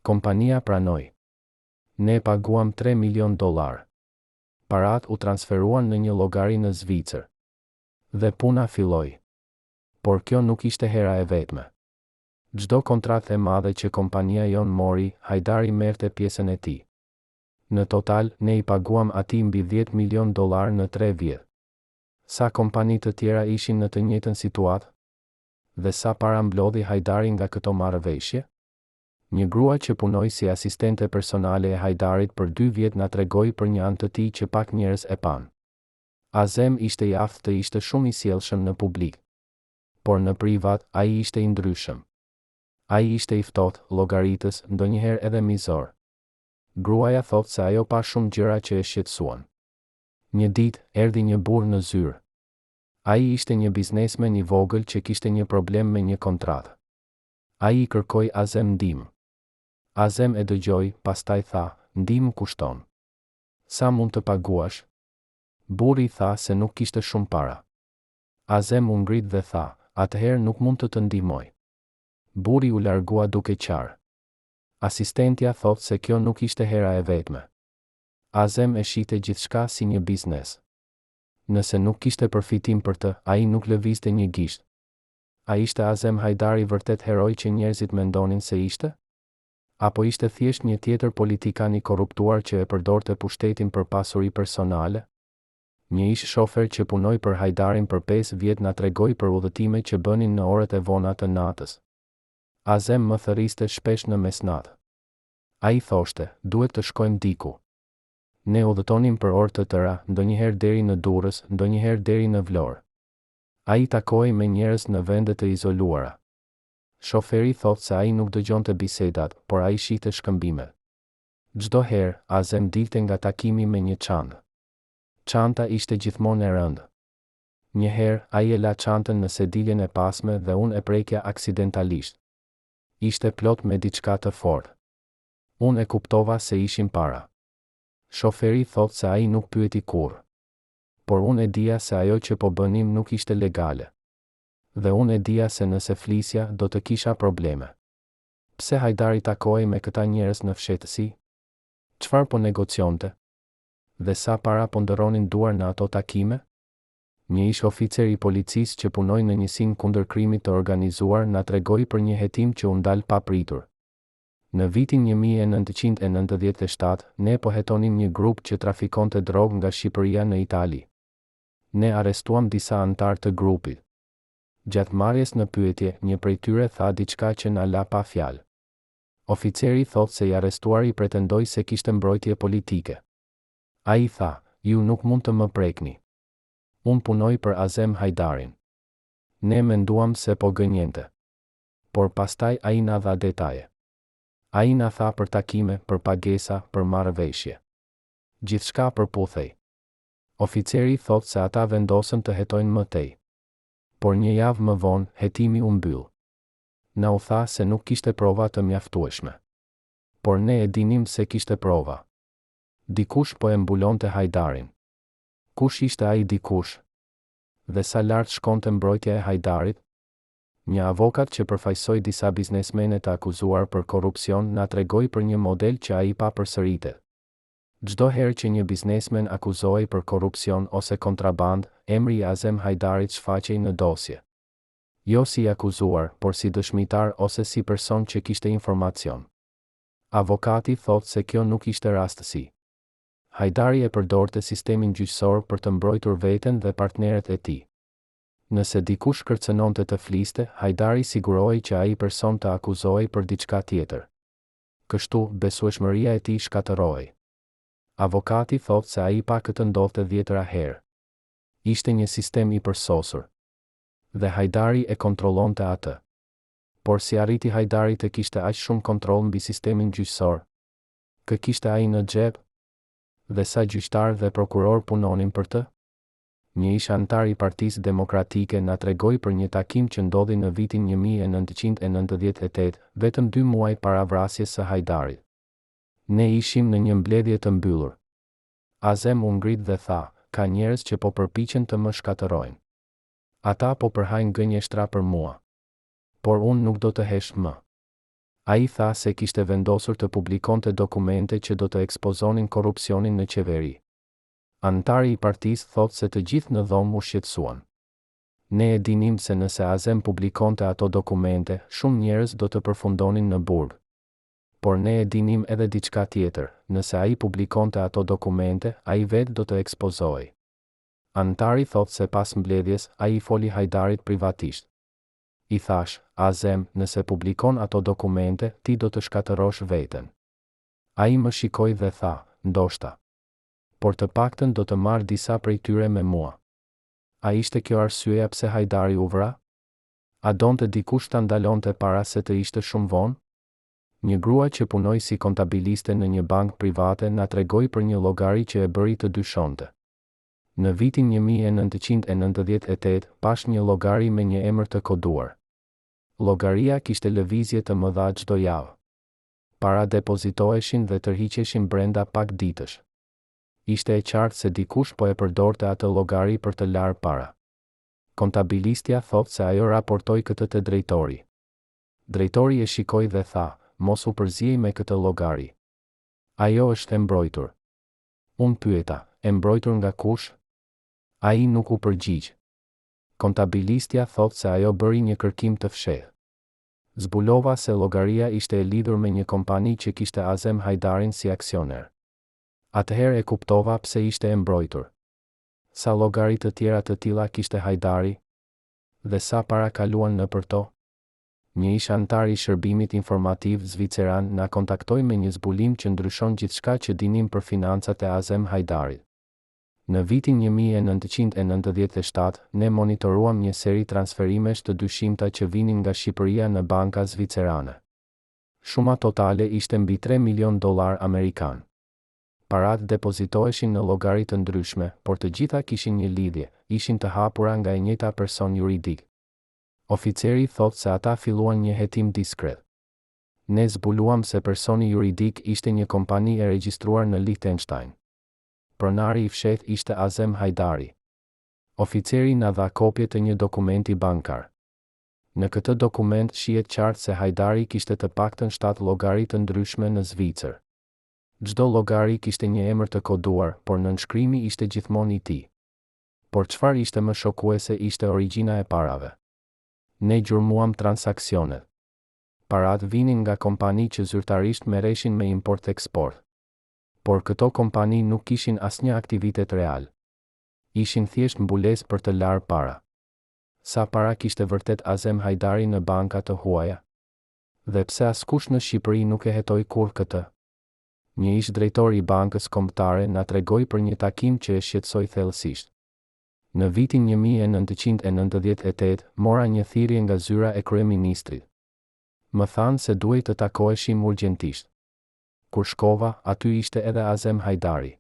Kompania pranoi. Ne paguam 3 milionë dollarë. Paratë u transferuan në një llogari në Zvicër. Dhe puna filloi. Por kjo nuk ishte hera e vetme. Çdo kontratë e madhe që kompania jonë mori, Hajdari merrte pjesën e tij. Në total, ne i paguam atij mbi 10 milionë dollarë në tre vjet. Sa kompani të tjera ishin në të njëjtën situatë? Dhe sa para mblodhi Hajdari nga këto marrëveshje? Një grua që punoi si asistente personale e Hajdarit për dy vjet na tregoi për një anë të tij që pak njerëz e panë. Azem ishte i aftë të ishte shumë i sjellshëm në publik. Por në privat, ai ishte i ndryshëm. Ai ishte i ftohtë, llogaritës, ndonjëherë edhe mizor. Gruaja thotë se ajo pa shumë gjëra që e shqetësuan. Një ditë, erdhi një burrë në zyrë. Ai ishte një biznesmen i vogël që kishte një problem me një kontratë. Ai i kërkoi Azem ndihmë. Azem e dëgjoi, pastaj tha, Ndihmë kushton. Sa mund të paguash? Burri tha se nuk kishte shumë para. Azem u ngrit dhe tha, Atëherë nuk mund të të ndihmoj. Burri u largua duke qarë. Asistentja thotë se kjo nuk ishte hera e vetme. Azem e shihte gjithçka si një biznes. Nëse nuk kishte përfitim për të, ai nuk lëvizte një gisht. A ishte Azem Hajdari vërtet heroi që njerëzit mendonin se ishte? Apo ishte thjesht një tjetër politikan i korruptuar që e përdorte pushtetin për pasuri personale? Një ish-shofer që punoi për Hajdarin për pesë vjet na tregoi për udhëtime që bënin në orët e vona të natës. Azem më thërriste shpesh në mesnatë. Ai thoshte, duhet të shkojmë diku. Ne udhëtonim për orë të tëra, ndonjëherë deri në Durrës, ndonjëherë deri në Vlorë. Ai takohej me njerëz në vende të izoluara. Shoferi thotë se ai nuk dëgjonte bisedat, por ai shihte shkëmbimet. Çdo herë, Azem dilte nga takimi me një çantë. Çanta ishte gjithmonë e rëndë. Një herë, ai e la çantën në sediljen e pasme dhe unë e prekja aksidentalisht. Ishte plot me diçka të fortë. Unë e kuptova se ishin para. Shoferi thotë se ai nuk pyeti kurrë. Por unë e dija se ajo që po bënim nuk ishte legale. Dhe unë e dija se nëse flisja, do të kisha probleme. Pse Hajdari takohej me këta njerëz në fshehtësi? Çfarë po negocionte? Dhe sa para po ndërronin duar në ato takime? Një ish-oficer i policisë që punoi në njësinë kundër krimit të organizuar na tregoi për një hetim që u ndal papritur. Në vitin 1997, ne po hetonim një grup që trafikonte drogë nga Shqipëria në Itali. Ne arrestuam disa anëtarë të grupit. Gjatë marrjes në pyetje, një prej tyre tha diçka që na la pa fjalë. Oficeri thotë se i arrestuari pretendoi se kishte mbrojtje politike. Ai tha, Ju nuk mund të më prekni. Unë punoj për Azem Hajdarin. Ne menduam se po gënjente. Por pastaj ai na dha detaje. Ai na tha për takime, për pagesa, për marrëveshje. Gjithçka përputhej. Oficeri thotë se ata vendosën të hetojnë më tej. Por një javë më vonë, hetimi u mbyll. Na u tha se nuk kishte prova të mjaftueshme. Por ne e dinim se kishte prova. Dikush po e mbulonte Hajdarin. Kush ishte ai dikush? Dhe sa lart shkonte mbrojtja e Hajdarit? Një avokat që përfaqësoi disa biznesmenë të akuzuar për korrupsion na tregoi për një model që ai pa përsëritet. Çdo herë që një biznesmen akuzohej për korrupsion ose kontrabandë, emri i Azem Hajdarit shfaqej në dosje. Jo si i akuzuar, por si dëshmitar ose si person që kishte informacion. Avokati thotë se kjo nuk ishte rastësi. Hajdari e përdorte sistemin gjyqësor për të mbrojtur veten dhe partnerët e tij. Nëse dikush kërcënonte të fliste, Hajdari sigurohej që ai person të akuzohej për diçka tjetër. Kështu, besueshmëria e tij shkatërrohej. Avokati thotë se ai pa këtë ndodhte dhjetëra herë. Ishte një sistem i përsosur. Dhe Hajdari e kontrollonte atë. Por si arriti Hajdari të kishte aq shumë kontroll mbi sistemin gjyqësor? Kë kishte ai në xhep? Dhe sa gjyqtarë dhe prokurorë punonin për të? Një ish-anëtar i Partisë Demokratike na tregoi për një takim që ndodhi në vitin 1998, vetëm dy muaj para vrasjes së Hajdarit. Ne ishim në një mbledhje të mbyllur. Azem u ngrit dhe tha, ka njerëz që po përpiqen të më shkatërrojnë. Ata po përhajnë gënjeshtra për mua. Por unë nuk do të hesht më. Ai tha se kishte vendosur të publikonte dokumente që do të ekspozonin korrupsionin në qeveri. Anëtari i partisë thotë se të gjithë në dhomë u shqetësuan. Ne e dinim se nëse Azem publikonte ato dokumente, shumë njerëz do të përfundonin në burg. Por ne e dinim edhe diçka tjetër, nëse ai publikonte ato dokumente, ai vetë do të ekspozohej. Anëtari thotë se pas mbledhjes, ai i foli Hajdarit privatisht. I thashë, Azem, nëse publikon ato dokumente, ti do të shkatërrosh veten. Ai më shikoi dhe tha, Ndoshta. Por të paktën do të marr disa prej tyre me mua. A ishte kjo arsyeja pse Hajdari u vra? A donte dikush ta ndalonte para se të ishte shumë vonë? Një grua që punoi si kontabiliste në një bankë private na tregoi për një llogari që e bëri të dyshonte. Në vitin 1998, pashë një llogari me një emër të koduar. Llogaria kishte lëvizje të mëdha çdo javë. Para depozitoheshin dhe tërhiqeshin brenda pak ditësh. Ishte e qartë se dikush po e përdorte atë llogari për të larë para. Kontabilistja thotë se ajo raportoi këtë te drejtori. Drejtori e shikoi dhe tha, Mos u përziej me këtë llogari. Ajo është e mbrojtur. Unë pyeta, E mbrojtur nga kush? Ai nuk u përgjigj. Kontabilistja thotë se ajo bëri një kërkim të fshehtë. Zbulova se llogaria ishte e lidhur me një kompani që kishte Azem Hajdarin si aksioner. Atëherë e kuptova pse ishte e mbrojtur. Sa llogari të tjera të tilla kishte Hajdari? Dhe sa para kaluan nëpër to? Një ish-anëtar i shërbimit informativ zviceran na kontaktoi me një zbulim që ndryshon gjithçka që dinim për financat e Azem Hajdarit. Në vitin 1997, ne monitoruam një seri transferimesh të dyshimta që vinin nga Shqipëria në banka zvicerane. Shuma totale ishte mbi tre milionë dollarë amerikanë. Paratë depozitoheshin në llogari të ndryshme, por të gjitha kishin një lidhje, ishin të hapura nga e njëjta person juridik. Oficeri thotë se ata filluan një hetim diskret. Ne zbuluam se personi juridik ishte një kompani e regjistruar në Liechtenstein. Pronari i fshehtë ishte Azem Hajdari. Oficeri na dha kopje të një dokumenti bankar. Në këtë dokument shihet qartë se Hajdari kishte të paktën shtatë llogari të ndryshme në Zvicër. Çdo llogari kishte një emër të koduar, por nënshkrimi ishte gjithmonë i tij. Por çfarë ishte më shokuese ishte origjina e parave. Ne gjurmuam transaksionet. Paratë vinin nga kompani që zyrtarisht merreshin me import-eksport. Por këto kompani nuk kishin asnjë aktivitet real. Ishin thjesht mbulesë për të larë para. Sa para kishte vërtet Azem Hajdari në banka të huaja? Dhe pse askush në Shqipëri nuk e hetoi kurrë këtë? Një ish-drejtor i Bankës Kombëtare na tregoi për një takim që e shqetësoi thellësisht. Në vitin 1998, mora një thirrje nga zyra e kryeministrit. Më thanë se duhej të takoheshim urgjentisht. Kur shkova, aty ishte edhe Azem Hajdari.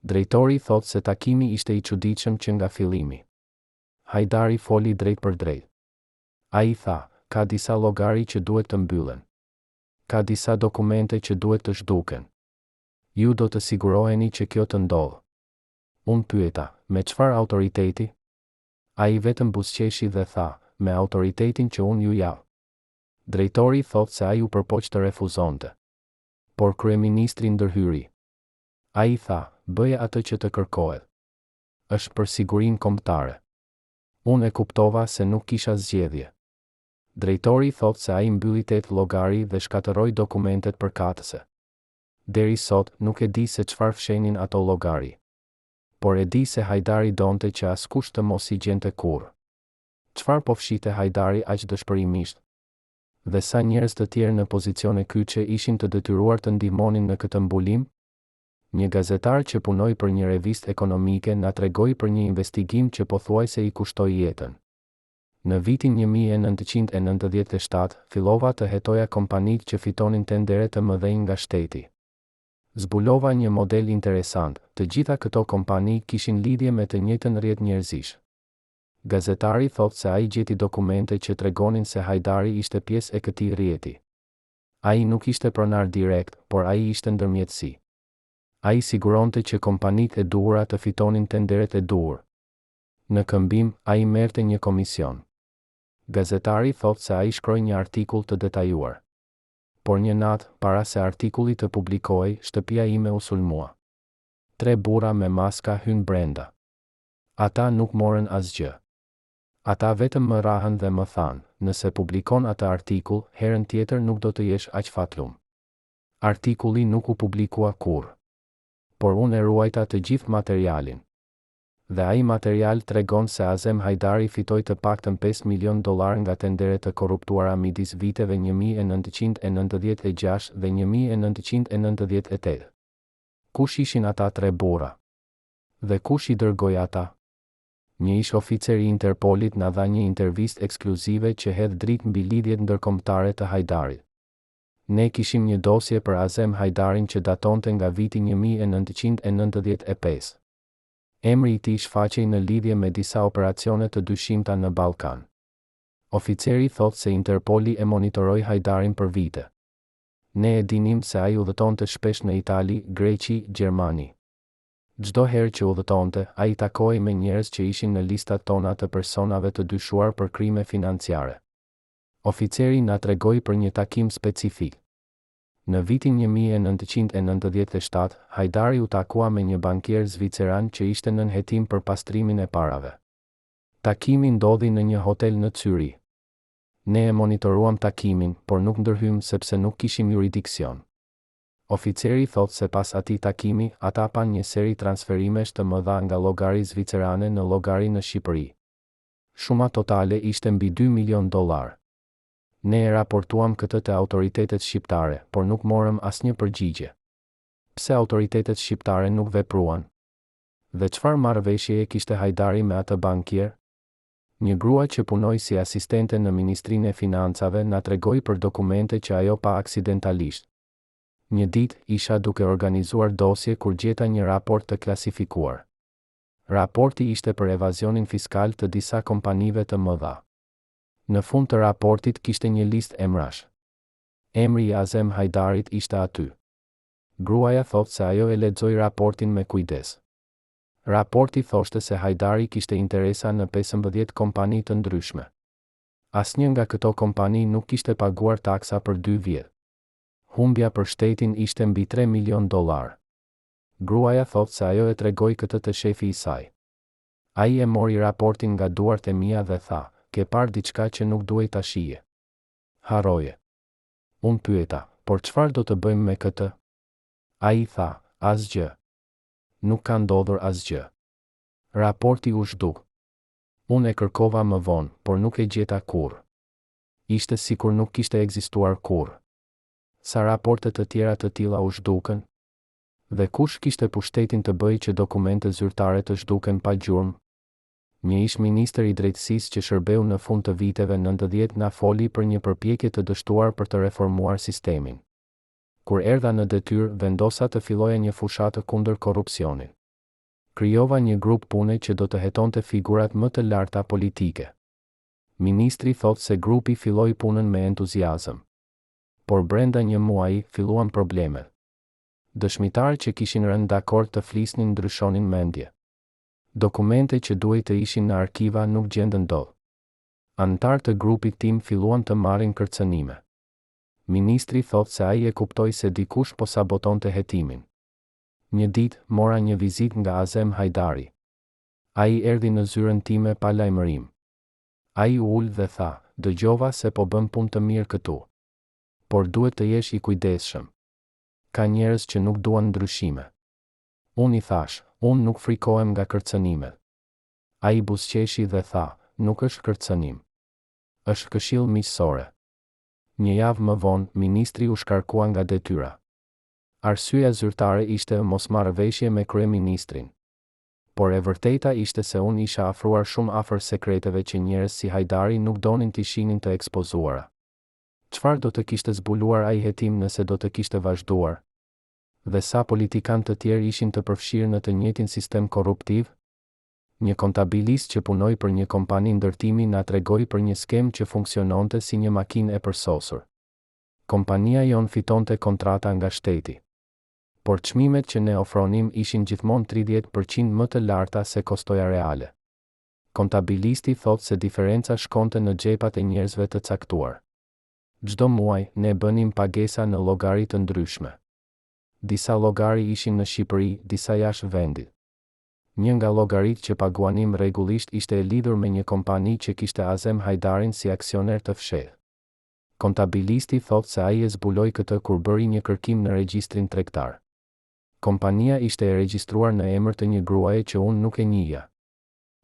Drejtori thotë se takimi ishte i çuditshëm që nga fillimi. Hajdari foli drejtpërdrejt. Ai tha, ka disa llogari që duhet të mbyllen. Ka disa dokumente që duhet të zhduken. Ju do të siguroheni që kjo të ndodhë. Unë pyeta, me çfarë autoriteti? Ai vetëm buzëqeshi dhe tha, me autoritetin që unë ju jap. Drejtori thotë se ai u përpoq të refuzonte. Por kryeministri ndërhyri. Ai tha, bëje atë që të kërkohet. Është për sigurinë kombëtare. Unë e kuptova se nuk kisha zgjedhje. Drejtori thotë se ai mbylli tetë llogari dhe shkatërroi dokumentet përkatëse. Deri sot, nuk e di se çfarë fshehnin ato llogari. Por e di se Hajdari donte që askush të mos i gjente kurrë. Çfarë po fshihte Hajdari aq dëshpërimisht? Dhe sa njerëz të tjerë në pozicione kyçe ishin të detyruar të ndihmonin në këtë mbulim? Një gazetar që punoi për një revistë ekonomike na tregoi për një investigim që pothuajse i kushtoi jetën. Në vitin 1997, fillova të hetoja kompanitë që fitonin tendere të mëdhenj nga shteti. Zbulova një model interesant, të gjitha këto kompani kishin lidhje me të njëjtën rrjet njerëzish. Gazetari thotë se ai gjeti dokumente që tregonin se Hajdari ishte pjesë e këtij rrjeti. Ai nuk ishte pronar direkt, por ai ishte ndërmjetësi. Ai siguronte që kompanitë e duhura të fitonin tenderet e duhur. Në këmbim, ai merrte një komision. Gazetari thotë se ai shkroi një artikull të detajuar. Por një natë, para se artikulli të publikohej, shtëpia ime u sulmua. Tre burra me maska hynë brenda. Ata nuk morën asgjë. Ata vetëm më rrahën dhe më thanë, nëse publikon atë artikull, herën tjetër nuk do të jesh aq fatlum. Artikulli nuk u publikua kurrë. Por unë e ruajta të gjithë materialin. Dhe ai material tregon se Azem Hajdari fitoi të paktën 5 milionë dollarë nga tendere të korruptuara midis viteve 1996 dhe 1998. Kush ishin ata tre burra? Dhe kush i dërgoi ata? Një ish-oficer i Interpolit na dha një intervistë ekskluzive që hedh dritë mbi lidhjet ndërkombëtare të Hajdarit. Ne kishim një dosje për Azem Hajdarin që datonte nga viti 1995. Emri i tij shfaqej në lidhje me disa operacione të dyshimta në Ballkan. Oficeri thotë se Interpoli e monitoroi Hajdarin për vite. Ne e dinim se ai udhëtonte shpesh në Itali, Greqi, Gjermani. Çdo herë që udhëtonte, ai takohej me njerëz që ishin në listat tona të personave të dyshuar për krime financiare. Oficeri na tregoi për një takim specifik. Në vitin 1997, Hajdari u takua me një bankier zviceran që ishte nën hetim për pastrimin e parave. Takimi ndodhi në një hotel në Cyrih. Ne e monitoruam takimin, por nuk ndërhymë sepse nuk kishim juridiksion. Oficeri thotë se pas atij takimi, ata panë një seri transferimesh të mëdha nga llogari zvicerane në llogari në Shqipëri. Shuma totale ishte mbi dy milionë dollarë. Ne e raportuam këtë te autoritetet shqiptare, por nuk morëm asnjë përgjigje. Pse autoritetet shqiptare nuk vepruan? Dhe çfarë marrëveshjeje kishte Hajdari me atë bankier? Një grua që punoi si asistente në Ministrinë e Financave na tregoi për dokumente që ajo pa aksidentalisht. Një ditë, isha duke organizuar dosje kur gjeta një raport të klasifikuar. Raporti ishte për evazionin fiskal të disa kompanive të mëdha. Në fund të raportit kishte një listë emrash. Emri i Azem Hajdarit ishte aty. Gruaja thotë se ajo e lexoi raportin me kujdes. Raporti thoshte se Hajdari kishte interesa në 15 kompani të ndryshme. Asnjë nga këto kompani nuk kishte paguar taksa për dy vjet. Humbja për shtetin ishte mbi 3 milionë dollarë. Gruaja thotë se ajo e tregoi këtë te shefi i saj. Ai e mori raportin nga duart e mia dhe tha, ke parë diçka që nuk duhej ta shihje. Harroje. Unë pyeta, por çfarë do të bëjmë me këtë? Ai tha, asgjë. Nuk ka ndodhur asgjë. Raporti u zhduk. Unë e kërkova më vonë, por nuk e gjeta kurrë. Ishte sikur nuk kishte ekzistuar kurrë. Sa raporte të tjera të tilla u zhdukën? Dhe kush kishte pushtetin të bëjë që dokumente zyrtare të zhduken pa gjurmë? Një ish-ministër i drejtësisë që shërbeu në fund të viteve 90 na foli për një përpjekje të dështuar për të reformuar sistemin. Kur erdha në detyrë, vendosa të filloja një fushatë kundër korrupsionit. Krijova një grup pune që do të hetonte figurat më të larta politike. Ministri thotë se grupi filloi punën me entuziazëm. Por brenda një muaji, filluan problemet. Dëshmitarë që kishin rënë dakord të flisnin ndryshonin mendje. Dokumente që duhej të ishin në arkiva nuk gjenden dot. Anëtarë të grupit tim filluan të marrin kërcënime. Ministri thotë se ai e kuptoi se dikush po sabotonte hetimin. Një ditë, mora një vizitë nga Azem Hajdari. Ai erdhi në zyrën time pa lajmërim. Ai u ul dhe tha, dëgjova se po bën punë të mirë këtu. Por duhet të jesh i kujdesshëm. Ka njerëz që nuk duan ndryshime. Unë i thashë, unë nuk frikohem nga kërcënimet. Ai buzëqeshi dhe tha, nuk është kërcënim. Është këshillë miqësore. Një javë më vonë, ministri u shkarkua nga detyra. Arsyeja zyrtare ishte mosmarrëveshje me kryeministrin. Por e vërteta ishte se unë isha afruar shumë afër sekreteve që njerëz si Hajdari nuk donin t'i shihnin të ekspozuara. Çfarë do të kishte zbuluar ai hetim nëse do të kishte vazhduar? Dhe sa politikanë të tjerë ishin të përfshirë në të njëjtin sistem korruptiv? Një kontabilist që punoi për një kompani ndërtimi na tregoi për një skemë që funksiononte si një makinë e përsosur. Kompania jonë fitonte kontrata nga shteti. Por çmimet që ne ofronim ishin gjithmonë 30% më të larta se kostoja reale. Kontabilisti thotë se diferenca shkonte në xhepat e njerëzve të caktuar. Çdo muaj, ne bënim pagesa në llogari të ndryshme. Disa llogari ishin në Shqipëri, disa jashtë vendit. Një nga llogaritë që paguanim rregullisht ishte e lidhur me një kompani që kishte Azem Hajdarin si aksioner të fshehtë. Kontabilisti thotë se ai e zbuloi këtë kur bëri një kërkim në regjistrin tregtar. Kompania ishte e regjistruar në emër të një gruaje që unë nuk e njihja.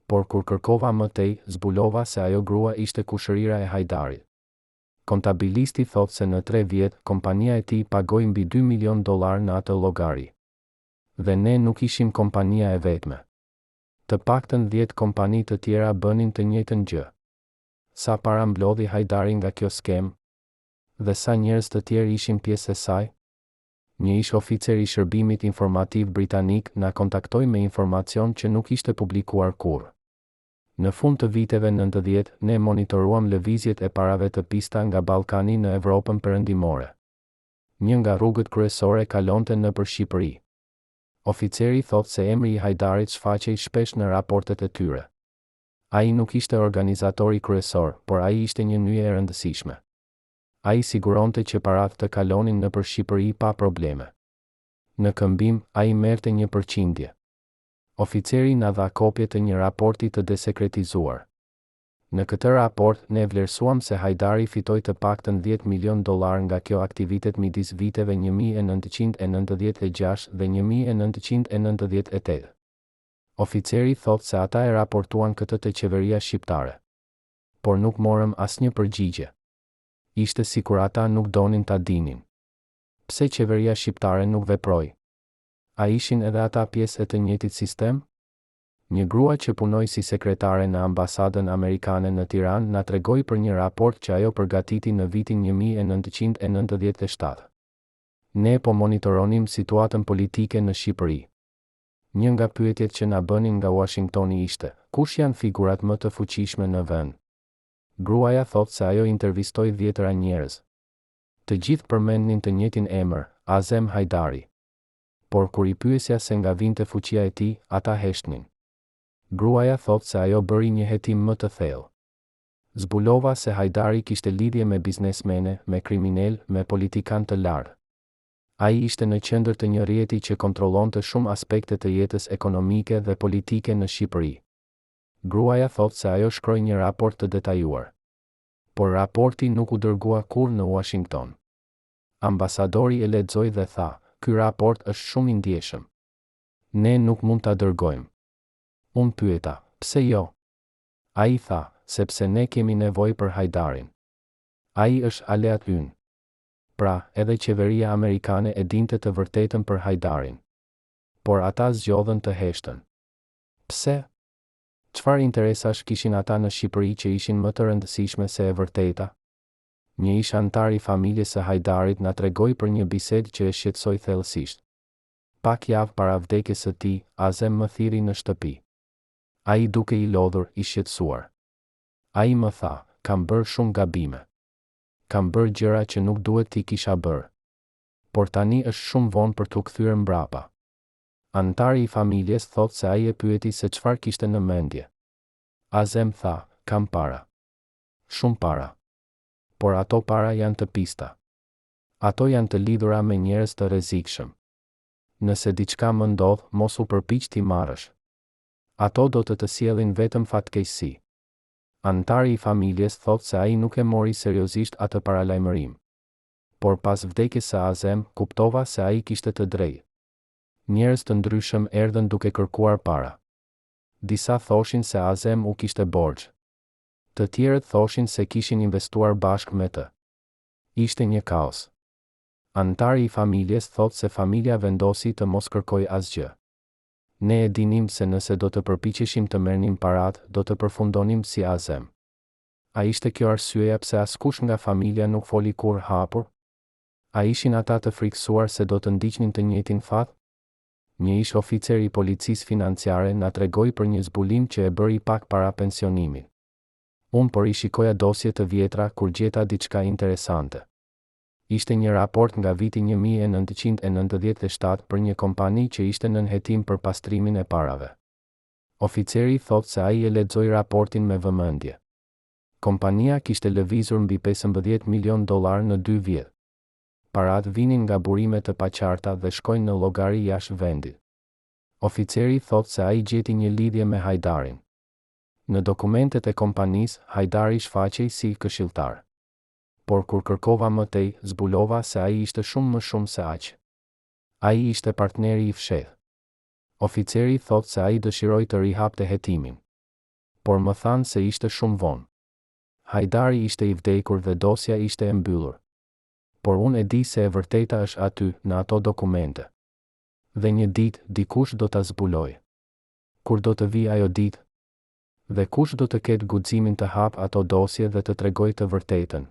Por kur kërkova më tej, zbulova se ajo grua ishte kushërira e Hajdarit. Kontabilisti thotë se në tre vjet, kompania e tij pagoi mbi dy milionë dollarë në atë llogari. Dhe ne nuk ishim kompania e vetme. Të paktën dhjetë kompani të tjera bënin të njëjtën gjë. Sa para mblodhi Hajdari nga kjo skemë? Dhe sa njerëz të tjerë ishin pjesë e saj? Një ish-oficer i Shërbimit Informativ Britanik na kontaktoi me informacion që nuk ishte publikuar kurrë. Në fund të viteve 90, ne monitoruam lëvizjet e parave të pista nga Ballkani në Evropën Perëndimore. Një nga rrugët kryesore kalonte nëpër Shqipëri. Oficeri thotë se emri i Hajdarit shfaqej shpesh në raportet e tyre. Ai nuk ishte organizatori kryesor, por ai ishte një nyje e rëndësishme. Ai siguronte që paratë të kalonin nëpër Shqipëri pa probleme. Në këmbim, ai merrte një përqindje. Oficeri na dha kopje të një raporti të desekretizuar. Në këtë raport, ne vlerësuam se Hajdari fitoi të paktën dhjetë milionë dollarë nga kjo aktivitet midis viteve 1996 dhe 1998. Oficeri thotë se ata e raportuan këtë te qeveria shqiptare. Por nuk morëm asnjë përgjigje. Ishte sikur ata nuk donin ta dinin. Pse qeveria shqiptare nuk veproi? A ishin edhe ata pjesë e të njëjtit sistem? Një grua që punoi si sekretare në ambasadën amerikane në Tiranë na tregoi për një raport që ajo përgatiti në vitin 1997. Ne po monitoronim situatën politike në Shqipëri. Një nga pyetjet që na bënin nga Uashingtoni ishte, kush janë figurat më të fuqishme në vend? Gruaja thotë se ajo intervistoi dhjetëra njerëz. Të gjithë përmendnin të njëjtin emër, Azem Hajdari. Por kur i pyesja se nga vinte fuqia e tij, ata heshtnin. Gruaja thotë se ajo bëri një hetim më të thellë. Zbulova se Hajdari kishte lidhje me biznesmene, me kriminelë, me politikanë të lartë. Ai ishte në qendër të një rrjeti që kontrollonte shumë aspekte të jetës ekonomike dhe politike në Shqipëri. Gruaja thotë se ajo shkroi një raport të detajuar. Por raporti nuk u dërgua kurrë në Uashington. Ambasadori e lexoi dhe tha, Ky raport është shumë i ndjeshëm. Ne nuk mund ta dërgojmë. Unë pyeta, Pse jo? Ai tha, Sepse ne kemi nevojë për Hajdarin. Ai është aleat ynë. Pra, edhe qeveria amerikane e dinte të vërtetën për Hajdarin. Por ata zgjodhën të heshtën. Pse? Çfarë interesash kishin ata në Shqipëri që ishin më të rëndësishme se e vërteta? Një ish-anëtar i familjes së Hajdarit na tregoi për një bisedë që e shqetësoi thellësisht. Pak javë para vdekjes së tij, Azem më thirri në shtëpi. Ai dukej i lodhur, i shqetësuar. Ai më tha, Kam bërë shumë gabime. Kam bërë gjëra që nuk duhet t'i kisha bërë. Por tani është shumë vonë për t'u kthyer mbrapa. Anëtari i familjes thotë se ai e pyeti se çfarë kishte në mendje. Azem tha, Kam para. Shumë para. Por ato para janë të pista. Ato janë të lidhura me njerëz të rrezikshëm. Nëse diçka më ndodh, mos u përpiq t'i marrësh. Ato do të të sjellin vetëm fatkeqësi. Anëtari i familjes thotë se ai nuk e mori seriozisht atë paralajmërim. Por pas vdekjes së Azem, kuptova se ai kishte të drejtë. Njerëz të ndryshëm erdhën duke kërkuar para. Disa thoshin se Azem u kishte borxh. Të tjerët thoshin se kishin investuar bashkë me të. Ishte një kaos. Anëtari i familjes thotë se familja vendosi të mos kërkojë asgjë. Ne e dinim se nëse do të përpiqeshim të merrnim paratë, do të përfundonim si Azem. A ishte kjo arsyeja pse askush nga familja nuk foli kurrë hapur? A ishin ata të frikësuar se do të ndiqnin të njëjtin fat? Një ish-oficer i policisë financiare na tregoi për një zbulim që e bëri pak para pensionimit. Unë po rishikoja dosje të vjetra kur gjeta diçka interesante. Ishte një raport nga viti 1997 për një kompani që ishte nën hetim për pastrimin e parave. Oficeri thotë se ai e lexoi raportin me vëmendje. Kompania kishte lëvizur mbi 15 milionë dollarë në dy vjet. Paratë vinin nga burime të paqarta dhe shkojnë në llogari jashtë vendit. Oficeri thotë se ai gjeti një lidhje me Hajdarin. Në dokumentet e kompanisë, Hajdari shfaqej si këshilltar. Por kur kërkova më tej, zbulova se ai ishte shumë më shumë se aq. Ai ishte partneri i fshehtë. Oficeri thotë se ai dëshiroi të rihapte hetimin. Por më thanë se ishte shumë vonë. Hajdari ishte i vdekur dhe dosja ishte e mbyllur. Por unë e di se e vërteta është aty, në ato dokumente. Dhe një ditë, dikush do ta zbulojë. Kur do të vijë ajo ditë? Dhe kush do të ketë guximin të hapë ato dosje dhe të tregojë të vërtetën?